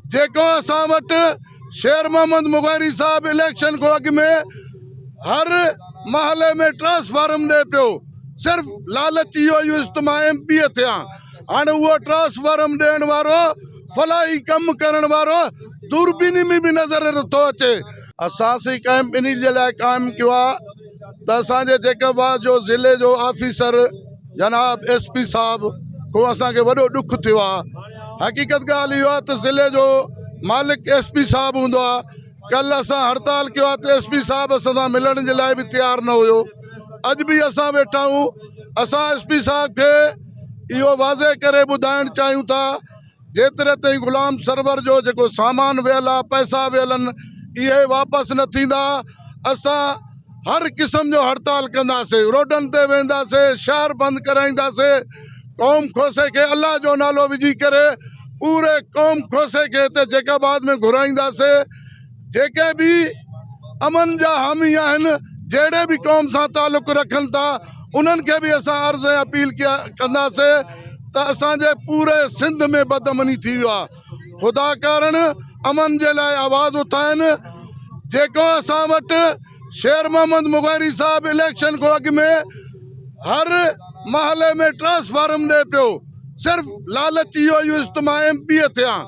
جيڪو اسان وٽ شير محمد مغيري صاحب اليڪشن کان اڳ ۾ هر محلي ۾ ٽرانسفارم ڏئي پيو صرف لالچ اهو ئي هيس ته مان ايم پي اي ٿيان هاڻي اهو ٽرانسفارم ڏيڻ وارو فلاحي ڪم ڪرڻ وارو دوربيني ۾ به نظر نٿو اچي. اسان سي ڪئمپ انهي جي لاء قائم ڪيو آهي ته اسان جي جيڪب آباد جو ضلعي جو آفيسر جناب ايس پي صاحب کان اسان کي وڏو ڏک ٿيو آهي حقيقت ڳالهه اهو آهي ته ضلعي جو مالڪ ايس پي صاحب هوندو آهي ڪلهه اسان هڙتال ڪيو آهي ته ايس پي صاحب اسان سان ملڻ جي لاء به تيار نه هيو اڄ به اسان ويٺا آهيون اسان ايس پي صاحب کي اهو واضح ڪري ٻڌائڻ چاهيون ٿا جيتري تائين غلام سرور جو جيڪو سامان ويل آهي پئسا ويل آهن اهي واپس نه ٿيندا اسان هر قسم جو هڙتال ڪنداسي روڊن تي وينداسي شهر بند ڪرائينداسي قوم کوسي کي الله جو نالو وجهي ڪري پوري قوم کوسي کي هتي جيڪب آباد ۾ گهرائينداسي جيڪي به امن جا حامي آهن جهڙي به قوم سان تعلق رکن ٿا انهن کي به اسان عرض ۽ اپيل ڪنداسي ته اسان جي پوري سنڌ ۾ بدامني ٿي ويو آهي خدا ڪارڻ امن جي لاء آواز اٿائن جيڪو اسان وٽ شير محمد مغيري صاحب اليڪشن کان اڳ ۾ هر محلي ۾ ٽرانسفارم ڏئي پيو صرف لالچ اهو ئي هيس ته مان ايم پي اي ٿيان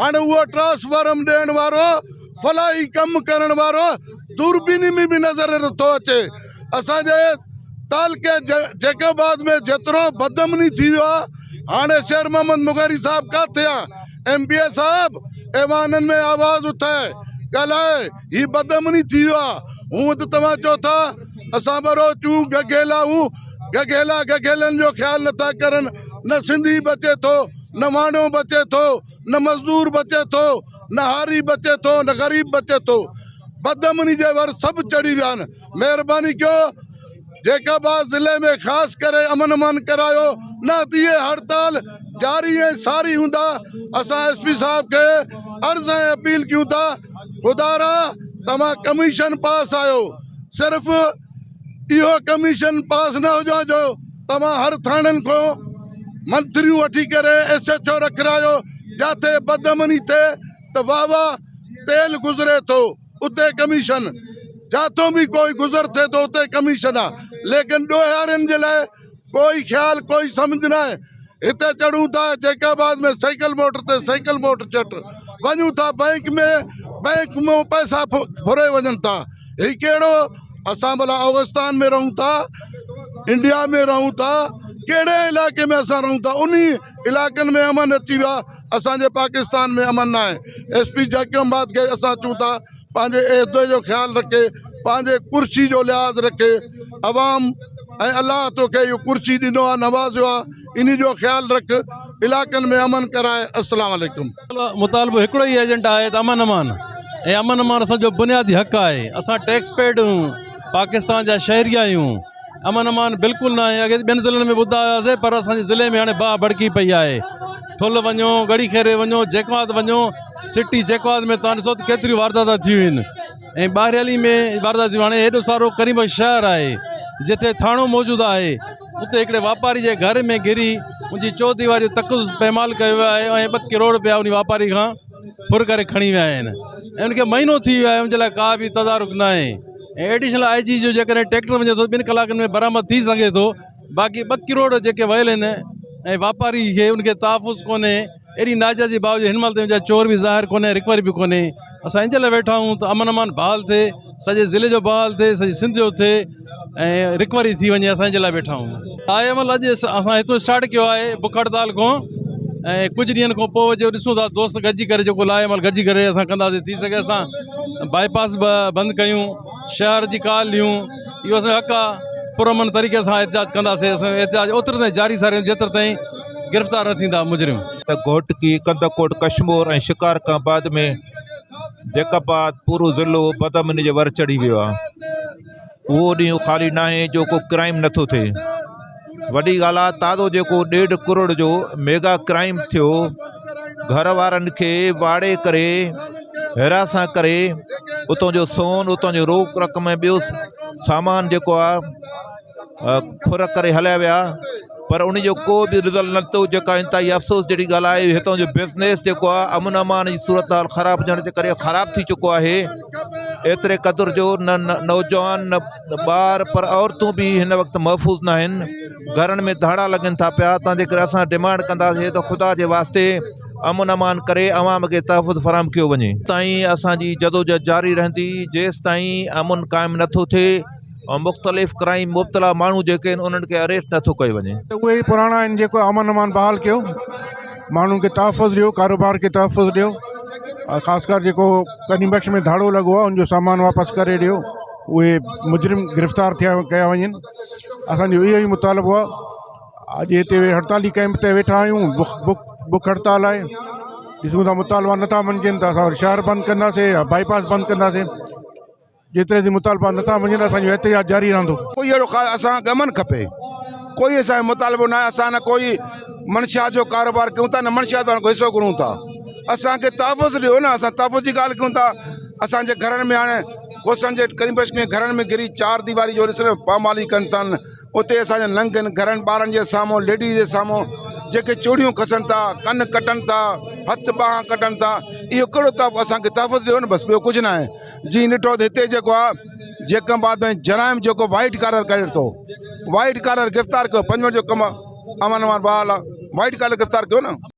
هاڻي اهو ٽرانسفارم ڏيڻ وارو فلاحي ڪم ڪرڻ وارو دوربيني ۾ به نظر نٿو اچي اسان جي تعلقي جيڪب آباد ۾ جيترو بدامني ٿي ويو آهي هاڻي شير محمد مغيري صاحب ڪاٿي آ ايم پي اي صاحب ايوانن ۾ آواز اٿائي ڳالهائي هي بدامني ٿي ويو آ هونء ته توهان چئو ٿا اسان ٻروچون گگهيلا هون گگهيلا گگهيلن جو خيال نٿا ڪرن نه سنڌي بچي ٿو نه واڻيو بچي ٿو نه مزدور بچي ٿو نه هاري بچي ٿو نه غريب بچي ٿو بدامني جي ور سڀ چڙهي ويا آهن مهرباني ڪيو جيڪب آباد ضلعي ۾ خاص ڪري امن امان ڪرايو نه ته اهي هڙتال جاري ۽ ساري هوندا اسان ايس پي صاحب کي عرض ۽ اپيل ڪيون ٿا خدارا توهان ڪميشن پاس آهيو صرف اهو ڪميشن پاس نه هجو جو توهان هر ٿاڻن کان منٿريون وٺي ڪري ايس ايڇ او رکرايو جاٿي بدامني ٿئي ته واهه واهه تيل گذري ٿو اتي ڪميشن جاٿو به ڪوئي گذر ٿئي ٿو اتي ڪميشن آ ليڪن ڏوهارين جي لاء ڪوئي خيال ڪوئي سمجھ نه آهي هتي چڙهون ٿا جيڪب آباد ۾ سائيڪل موٽر تي سائيڪل موٽر چٽ وڃون ٿا بئنڪ ۾ بئنڪ مان پئسا ڦري وڃن ٿا هي ڪهڙو اسان ڀلا اوغستان ۾ رهون ٿا انڊيا ۾ رهون ٿا ڪهڙي علائقي ۾ اسان رهون ٿا انهي علائقن ۾ امن اچي ويو آهي اسان جي پاڪستان ۾ امن ناهي ايس پي جيڪب آباد کي اسان چون ٿا پنهنجي عهدي جو خيال رکي پنهنجي ڪرسي جو لحاظ رکي عوام ۽ الله توکي اهو ڪرسي ڏنو آهي نوازيو آهي انهي جو خيال رک علائقن ۾ امن ڪرائي السلام عليڪم. مطالبو هڪڙو ئي ايجنڊا آهي ته امن امان ۽ امن امان اسان جو بنيادي حق آهي اسان ٽيڪس پيڊ آهيون پاڪستان جا شهري آهيون امن امان بلڪل نه آهي اڳي ٻين ضلعن ۾ ٻڌا هياسي پر اسان جي ضلعي ۾ هاڻي باهه ڀڙڪي پئي آهي ٺل وڃو ڳڙهي خيري وڃو جيڪب آباد وڃو سٽي جيڪب آباد ۾ تان ڏسو ته ڪيتريون وارداتون ٿيون آهن ۽ ٻاهريالي ۾ وارداتون ٿيون هاڻي هيڏو سارو ڪريم بخش شهر آهي جتي ٿاڻو موجود آهي اتي هڪڙي واپاري جي گهر ۾ گهري ان جي چوديواري جو تقدس پيمال ڪيو ويو آهي ۽ ٻه ڪروڙ روپيا ان واپاري کان ڦر ڪري کڻي ويا آهن ۽ ان کي مهينو ٿي ويو آهي ان جي لاء ڪا به تدارڪ نه آهي ۽ ايڊيشنل I جي جو جيڪڏهن ٽريڪٽر وڃي ٿو ٻن ڪلاڪن ۾ برآمد ٿي سگهي ٿو باقي ٻه ڪروڙ جيڪي ويل آهن ۽ واپاري کي ان کي تحفظ ڪونهي ايڏي ناجائزي باوجود هن مهل تائين جا چور به ظاهر ڪونهي رڪوري به ڪونهي اسان ان جي لاء ويٺا آهيون ته امن امان بحال ٿئي سڄي ضلعي جو بحال ٿئي سڄي سنڌ جو ٿئي ۽ رڪوري ٿي وڃي اسان ان جي لاء ويٺا آهيون آهي عمل اڄ اسان هتو اسٽارٽ ڪيو آهي بک هڙتال کان ۽ ڪجهه ڏينهن کان پوء جو ڏسون ٿا دوست گڏجي ڪري جيڪو لاء عمل گڏجي ڪري اسان ڪنداسين ٿي سگهي اسان باء پاس به بند ڪيون شهر جي ڪال ڏيون اهو اسان جو حق آهي پرامن طريقي سان احتجاج ڪنداسين اسان جو احتجاج اوتري تائين جاري ساري جيتر تائين گرفتار نه ٿيندا مجرم. ته گهوٽڪي، ڪنڌڪوٽ، ڪشمور ۽ شڪار کان بعد ۾ جيڪب آباد پورو ضلعو بدامني جي ور چڙهي ويو آهي. اهو ڏينهن خالي ناهي جو ڪو ڪرائيم نٿو ٿئي. وڏي ڳالهه آهي تازو جيڪو ڏيڍ ڪروڙ جو ميگا ڪرائيم ٿيو گهر وارن کي واڙي ڪري هراسان ڪري اتان جو سون اتان جو روڪ رقم ۽ ٻيو سامان جيڪو آهي ڦر ڪري هليا ويا. پر ان جو ڪو به رزلٽ نه نڪتو جيڪا انتهائي افسوس جهڙي ڳالهه آهي هتان جو بزنس جيڪو آهي امن امان جي صورت حال خراب هجڻ جي ڪري خراب ٿي چڪو آهي ايتري قدر جو نه نوجوان نه ٻار پر عورتون به هن وقت محفوظ نه آهن گهرن ۾ ڌاڙا لڳن ٿا پيا تنهن جي ڪري اسان ڊمانڊ ڪنداسين ته خدا جي واسطي امن امان ڪري عوام کي تحفظ فراهم ڪيو وڃي. تائين اسان جي جدوجهد جاري رهندي جيستائين امن قائم نٿو ٿئي ۽ مختلف ڪرائيم مبتلا ماڻهو جيڪي آهن انهن کي اريسٽ نٿو ڪيو وڃي. اهي ئي پراڻا آهن جيڪو امن امان بحال ڪيو ماڻهن کي تحفظ ڏيو ڪاروبار کي تحفظ ڏيو ۽ خاص ڪر جيڪو ڪني بخش ۾ ڌاڙو لڳو آهي ان جو سامان واپس ڪري ڏيو اهي مجرم گرفتار ٿيا ڪيا وڃن اسانجو اهو ئي مطالبو آهي اڄ هتي هڙتالي ڪئمپ تي ويٺا آهيون بک بک بک هڙتال آهي ڏسون ٿا مطالبا نٿا مڃجن ته اسان وري شهر بند ڪنداسين يا بائي پاس بند ڪنداسين جيتري تائين مطالبا نٿا مڃن اسانجو احتجاج جاري رهندو. ڪوئي اهڙو خاص اسان کي امن کپي ڪوئي اسان جو مطالبو ناهي اسان نه ڪوئي منشيات جو ڪاروبار ڪيون ٿا نه منشيات وارن کان حصو گهرون ٿا اسان کي تحفظ ڏيو نه اسان تحفظ جي ڳالهه ڪيون ٿا اسان جي گهرن ۾ هاڻي کوسن جي ڪريم بخش ۾ گهرن ۾ گهري چار ديواري جو ڏس نه پامالي ڪن ٿا اتي اسان جا ننگن گهرن ٻارن جي سامهون ليڊيز جي سامهون جيڪي چوڙيون کسن ٿا ڪن ڪٽن ٿا هٿ ٻانهن ڪٽن ٿا اهو ڪهڙو تحفظ اسان کي تحفظ ڏيو نه بس ٻيو ڪجهه نه آهي جي ڏٺو ته هتي جيڪو آهي جيڪب آباد ۾ جرائم جيڪو وائيٽ ڪالر ڪري ٿو وائيٽ ڪالر گرفتار ڪيو پنجوڻ جو ڪم امن امان بحال آهي وائيٽ ڪالر گرفتار ڪيو نه.